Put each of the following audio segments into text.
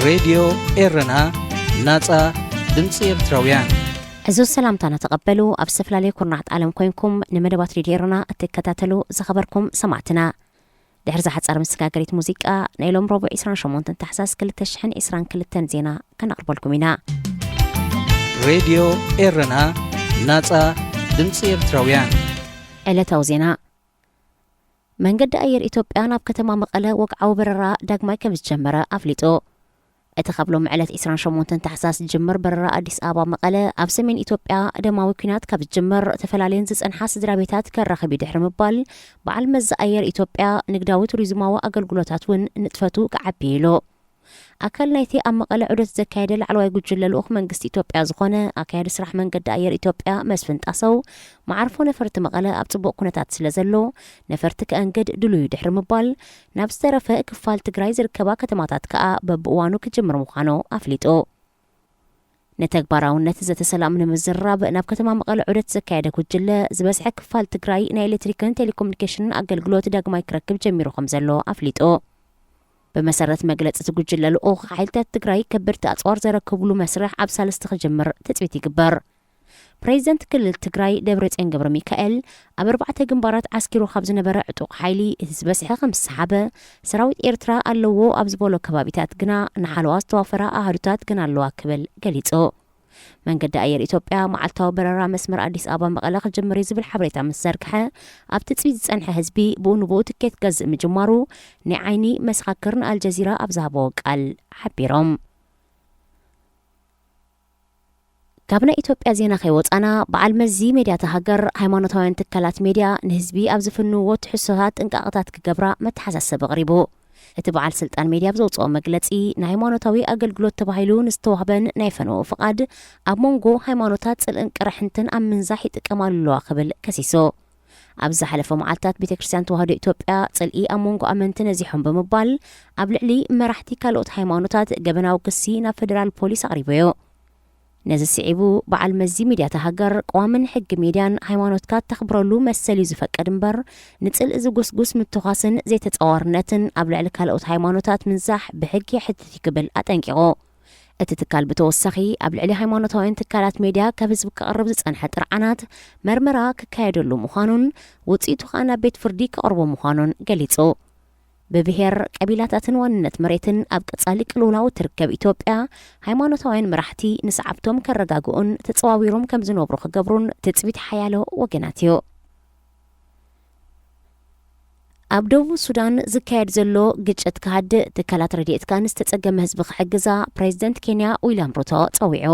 ሬድዮ ኤረና፣ ናጻ ድምጺ ኤርትራውያን። ሕዙ ሰላምታና ተቐበሉ። ኣብ ዝተፈላለየ ኩርናዕት ዓለም ኮይንኩም ንመደባት ሬድዮ ኤረና እትከታተሉ ዝኸበርኩም ሰማዕትና፣ ድሕሪ ዝሓጻር መሰጋገሪት ሙዚቃ፣ ናይ ሎም ረቡዕ ዕስራን ሸሞንተን ታሕሳስ ክልተ ሽሕን ዕስራን ክልተን ዜና ከነቕርበልኩም ኢና። ሬድዮ ኤረና፣ ናጻ ድምጺ ኤርትራውያን። ዕለታዊ ዜና። መንገዲ ኣየር ኢትዮጵያ ናብ ከተማ መቐለ ወግዓዊ በረራ ዳግማይ ከም ዝጀመረ ኣፍሊጡ። እቲ ካብ ሎም ዕለት ዕስራን ሸሞንተን ታሕሳስ ዝጅምር በረራ ኣዲስ ኣበባ መቐለ፣ ኣብ ሰሜን ኢትዮጵያ ደማዊ ኲናት ካብ ዝጅምር፣ ተፈላልየን ዝጸንሓ ስድራ ቤታት ከራኽብ እዩ ድሕሪ ምባል፣ በዓል መዚ ኣየር ኢትዮጵያ፣ ንግዳዊ ቱሪዝማዊ ኣገልግሎታት እውን ንጥፈቱ ክዓቢ ኢሉ። ኣካል ናይቲ ኣብ መቐለ ዑደት ዘካየደ ላዕለዋይ ጉጅለ ልኡኽ መንግስቲ ኢትዮጵያ ዝኾነ ኣካያዲ ስራሕ መንገዲ ኣየር ኢትዮጵያ መስፍን ጣሰው፣ መዓርፎ ነፈርቲ መቐለ ኣብ ጽቡቕ ኩነታት ስለ ዘሎ፣ ነፈርቲ ከእንግድ ድሉዩ ድሕሪ ምባል፣ ናብ ዝተረፈ ክፋል ትግራይ ዝርከባ ከተማታት ከኣ በብእዋኑ ክጅምር ምዃኑ ኣፍሊጡ። ንተግባራውነት ዘተ ሰላም ንምዝርራብ ናብ ከተማ መቐለ ዑደት ዘካየደ ጉጅለ፣ ዝበዝሐ ክፋል ትግራይ ናይ ኤሌክትሪክን ቴሌኮሙኒኬሽንን ኣገልግሎት ዳግማይ ክረክብ ጀሚሩ ከም ዘሎ ኣፍሊጡ። ብመሰረት መግለጺ እቲ ጉጅለ ልኡኽ፣ ሓይልታት ትግራይ ከበድቲ ኣጽዋር ዘረክብሉ መስርሕ ኣብ ሳልስቲ ክጅምር ትጽቢት ይግበር። ፕሬዚደንት ክልል ትግራይ ደብረጽዮን ገብረ ሚካኤል፣ ኣብ ኣርባዕተ ግንባራት ዓስኪሩ ካብ ዝነበረ ዕጡቕ ሓይሊ እቲ ዝበዝሐ ከም ዝሰሓበ፣ ሰራዊት ኤርትራ ኣለዎ ኣብ ዝበሎ ከባቢታት ግና ንሓለዋ ዝተዋፈራ ኣሃዱታት ግና ኣለዋ ክብል ገሊጹ። መንገዲ ኣየር ኢትዮጵያ መዓልታዊ በረራ መስመር ኣዲስ ኣበባ መቐለ ክጅምር እዩ ዝብል ሓበሬታ ምስ ዘርግሐ፣ ኣብ ትጽቢት ዝጸንሐ ህዝቢ ብኡ ንብኡ ትኬት ክገዝእ ምጅማሩ ናይ ዓይኒ መሰኻክር ንኣልጀዚራ ኣብ ዝሃብዎ ቃል ሓቢሮም። ካብ ናይ ኢትዮጵያ ዜና ከይወጻና፣ በዓል መዚ ሜድያ እታ ሃገር፣ ሃይማኖታውያን ትካላት ሜድያ ንህዝቢ ኣብ ዝፍንውዎ ትሕዝቶታት ጥንቃቐታት ክገብራ መተሓሳሰቢ ኣቕሪቡ። እቲ በዓል ስልጣን ሜድያ ኣብ ዘውጽኦ መግለጺ፣ ንሃይማኖታዊ ኣገልግሎት ተባሂሉ ንዝተዋህበን ናይ ፈነወ ፍቓድ፣ ኣብ መንጎ ሃይማኖታት ጽልእን ቅርሕንትን ኣብ ምንዛሕ ይጥቀማሉ ኣለዋ ክብል ከሲሱ። ኣብ ዝሓለፈ መዓልታት ቤተ ክርስቲያን ተዋህዶ ኢትዮጵያ ጽልኢ ኣብ መንጎ ኣመንቲ ነዚሖም ብምባል፣ ኣብ ልዕሊ መራሕቲ ካልኦት ሃይማኖታት ገበናዊ ክሲ ናብ ፌደራል ፖሊስ ኣቕሪቡ'ዩ። ነዚ ስዒቡ፣ በዓል መዚ ሚድያ እታ ሃገር፣ ቅዋምን ሕጊ ሚድያን ሃይማኖትካ እተኽብረሉ መሰል እዩ ዝፈቅድ እምበር፣ ንጽልኢ ዝጉስጉስ ምትኳስን ዘይተጻዋርነትን ኣብ ልዕሊ ካልኦት ሃይማኖታት ምንዛሕ ብሕጊ የሕትት እዩ ክብል ኣጠንቂቑ። እቲ ትካል ብተወሳኺ፣ ኣብ ልዕሊ ሃይማኖታውያን ትካላት ሜድያ ካብ ህዝቢ ክቐርብ ዝጸንሐ ጥርዓናት መርመራ ክካየደሉ ምዃኑን፣ ውጽኢቱ ከኣ ናብ ቤት ፍርዲ ክቐርቦ ምዃኑን ገሊጹ። ብብሄር፣ ቀቢላታትን ዋንነት መሬትን ኣብ ቀጻሊ ቅልውላው እትርከብ ኢትዮጵያ፣ ሃይማኖታውያን መራሕቲ ንሰዓብቶም ከረጋግኡን ተጸዋዊሮም ከም ዝነብሩ ክገብሩን ትጽቢት ሓያሎ ወገናት እዩ። ኣብ ደቡብ ሱዳን ዝካየድ ዘሎ ግጭት ክሃድእ፣ ትካላት ረድኤት ከኣ ንዝተጸገመ ህዝቢ ክሕግዛ ፕሬዚደንት ኬንያ ዊልያም ሩቶ ጸዊዑ።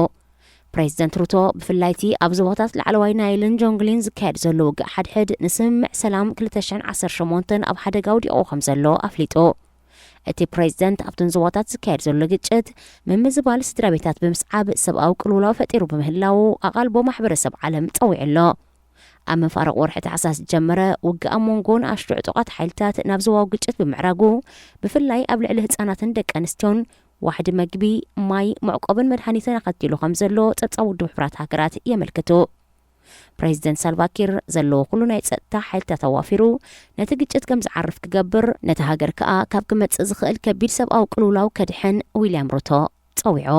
ፕሬዚደንት ሩቶ፣ ብፍላይ እቲ ኣብ ዞባታት ላዕለዋይ ናይልን ጆንግሊን ዝካየድ ዘሎ ውግእ ሓድሕድ ንስምምዕ ሰላም ክልተ ሽሕን ዓሰርተ ሸሞንተን ኣብ ሓደጋ ኣውዲቑዎ ከም ዘሎ ኣፍሊጡ። እቲ ፕሬዚደንት ኣብተን ዞባታት ዝካየድ ዘሎ ግጭት፣ ምምዝባል ስድራ ቤታት ብምስዓብ ሰብኣዊ ቅልውላው ፈጢሩ ብምህላዉ፣ ኣቓልቦ ማሕበረሰብ ዓለም ጸዊዑ ኣሎ። ኣብ መፋርቕ ወርሒ ታሕሳስ ዝጀመረ ውግእ ኣብ መንጎ ንኣሽቱ ዕጡቓት ሓይልታት ናብ ዞባዊ ግጭት ብምዕራጉ፣ ብፍላይ ኣብ ልዕሊ ህጻናትን ደቂ ኣንስትዮን፣ ዋሕዲ መግቢ፣ ማይ፣ መዕቆብን መድሃኒትን ኣኸቲሉ ከም ዘሎ ጸብጻብ ውድብ ሕቡራት ሃገራት የመልክቱ። ፕሬዚደንት ሳልቫኪር ዘለዎ ኩሉ ናይ ጸጥታ ሓይልታት ኣዋፊሩ ነቲ ግጭት ከም ዝዓርፍ ክገብር፣ ነቲ ሃገር ከኣ ካብ ክመጽእ ዝኽእል ከቢድ ሰብኣዊ ቅልውላው ከድሕን ዊልያም ሩቶ ጸዊዑ።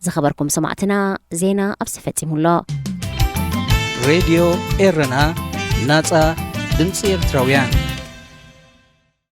ዝኸበርኩም ሰማዕትና፣ ዜና ኣብዚ ፈጺሙ ኣሎ። ሬድዮ ኤረና፣ ናጻ ድምጺ ኤርትራውያን።